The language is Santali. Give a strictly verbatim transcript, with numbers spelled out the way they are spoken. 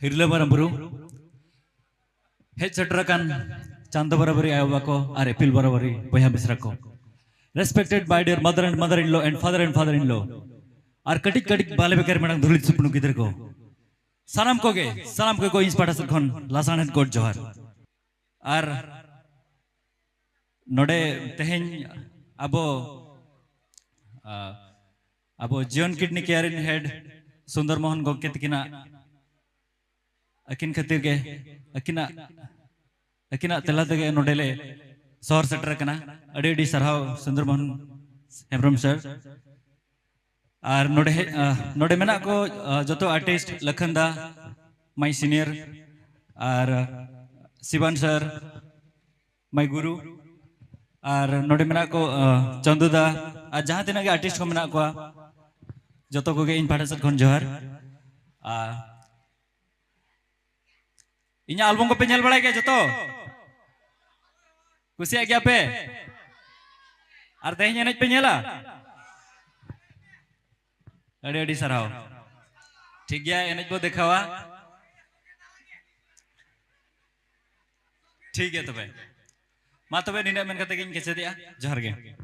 ᱛᱤᱨᱞᱟᱹ ᱢᱟᱨᱟᱝ ᱵᱩᱨᱩ, ᱦᱮᱡ ᱥᱮᱴᱮᱨ ᱟᱠᱟᱱ ᱪᱟᱸᱫᱚ ᱵᱟᱨᱟᱵᱟᱨᱤ ᱟᱭᱳ ᱵᱟᱵᱟ ᱠᱚ ᱟᱨ ᱤᱯᱤᱞ ᱵᱟᱨᱟᱵᱟᱨᱤ ᱵᱚᱭᱦᱟ ᱢᱤᱥᱨᱟ ᱠᱚ, respected my dear mother and mother in law and father and father in law, ᱟᱨ ᱠᱟᱹᱴᱤᱡ ᱠᱟᱹᱴᱤᱡ ᱵᱟᱞᱮ ᱵᱮᱠᱟᱨ ᱢᱟᱲᱟᱝ ᱫᱷᱩᱲᱤ ᱥᱩᱯᱱᱩ ᱜᱤᱫᱽᱨᱟᱹ ᱠᱚ, ᱥᱟᱱᱟᱢ ᱠᱚᱜᱮ, ᱥᱟᱱᱟᱢ ᱠᱚᱜᱮ ᱤᱧ ᱯᱟᱦᱴᱟ ᱥᱮᱫ ᱠᱷᱚᱱ ᱞᱟᱥᱟᱲᱦᱮᱫ ᱜᱚᱰ ᱡᱚᱦᱟᱨ᱾ ᱟᱨ ᱱᱚᱰᱮ ᱛᱮᱦᱮᱧ ᱟᱵᱚ, ᱟ, ᱟᱵᱚ ᱡᱤᱭᱚᱱ ᱠᱤᱰᱱᱤ ᱠᱮᱭᱟᱨ ᱨᱮᱱ ᱦᱮᱰ ᱥᱩᱱᱫᱚᱨ ᱢᱳᱦᱚᱱ ᱜᱚᱢᱠᱮ ᱛᱟᱹᱠᱤᱱᱟᱜ, ᱟᱹᱠᱤᱱ ᱠᱷᱟᱹᱛᱤᱨ ᱜᱮ, ᱟᱹᱠᱤᱱᱟᱜ, ᱟᱹᱠᱤᱱᱟᱜ ᱛᱮᱞᱟ ᱛᱮᱜᱮ ᱱᱚᱰᱮ ᱞᱮ ᱥᱚᱦᱚᱨ ᱥᱮᱴᱮᱨ ᱟᱠᱟᱱᱟ᱾ ᱟᱹᱰᱤ ᱟᱹᱰᱤ ᱥᱟᱨᱦᱟᱣ ᱥᱩᱱᱫᱚᱨ ᱢᱳᱦᱚᱱ ᱦᱮᱢᱵᱨᱚᱢ ᱥᱟᱨ᱾ ᱟᱨ ᱱᱚᱰᱮ ᱦᱮᱡ, ᱟ, ᱱᱚᱰᱮ ᱢᱮᱱᱟᱜ ᱠᱚ, ᱟ, ᱡᱚᱛᱚ artist, Lakhan da, my senior, ᱟᱨ ᱥᱤᱵᱟᱱ ᱥᱟᱨ, my ᱜᱩᱨᱩ, ᱟᱨ ᱱᱚᱰᱮ ᱢᱮᱱᱟᱜ ᱠᱚ, ᱟ, ᱪᱟᱸᱫᱩ ᱫᱟ, ᱟᱨ ᱡᱟᱦᱟᱸ ᱛᱤᱱᱟᱹᱜ ᱜᱮ ᱟᱨᱴᱤᱥᱴ ᱠᱚ ᱢᱮᱱᱟᱜ ᱠᱚᱣᱟ, ᱡᱚᱛᱚ ᱠᱚᱜᱮ ᱤᱧ ᱯᱟᱦᱴᱟ ᱥᱮᱫ ᱠᱷᱚᱱ ᱡᱚᱦᱟᱨ᱾ ᱟᱨ ᱤᱧᱟᱹᱜ ᱟᱞᱵᱚᱢ ᱠᱚᱯᱮ ᱧᱮᱞ ᱵᱟᱲᱟᱭ ᱜᱮᱭᱟ ᱡᱚᱛᱚ? ᱠᱩᱥᱤᱭᱟᱜ ᱜᱮᱭᱟ ᱯᱮ? ᱟᱨ ᱛᱮᱦᱮᱧ ᱮᱱᱮᱡ ᱯᱮ ᱧᱮᱞᱟ? ᱟᱹᱰᱤ ᱟᱹᱰᱤ ᱥᱟᱨᱦᱟᱣ᱾ ᱴᱷᱤᱠ ᱜᱮᱭᱟ, ᱮᱱᱮᱡ ᱵᱚ ᱫᱮᱠᱷᱟᱣᱟ᱾ ᱴᱷᱤᱠ ᱜᱮᱭᱟ ᱛᱚᱵᱮ, ᱢᱟ ᱛᱚᱵᱮ ᱱᱤᱱᱟᱹᱜ ᱢᱮᱱ ᱠᱟᱛᱮ ᱜᱤᱧ ᱠᱮᱪᱮᱫᱮᱜᱼᱟ᱾ ᱡᱚᱦᱟᱨ ᱜᱮ᱾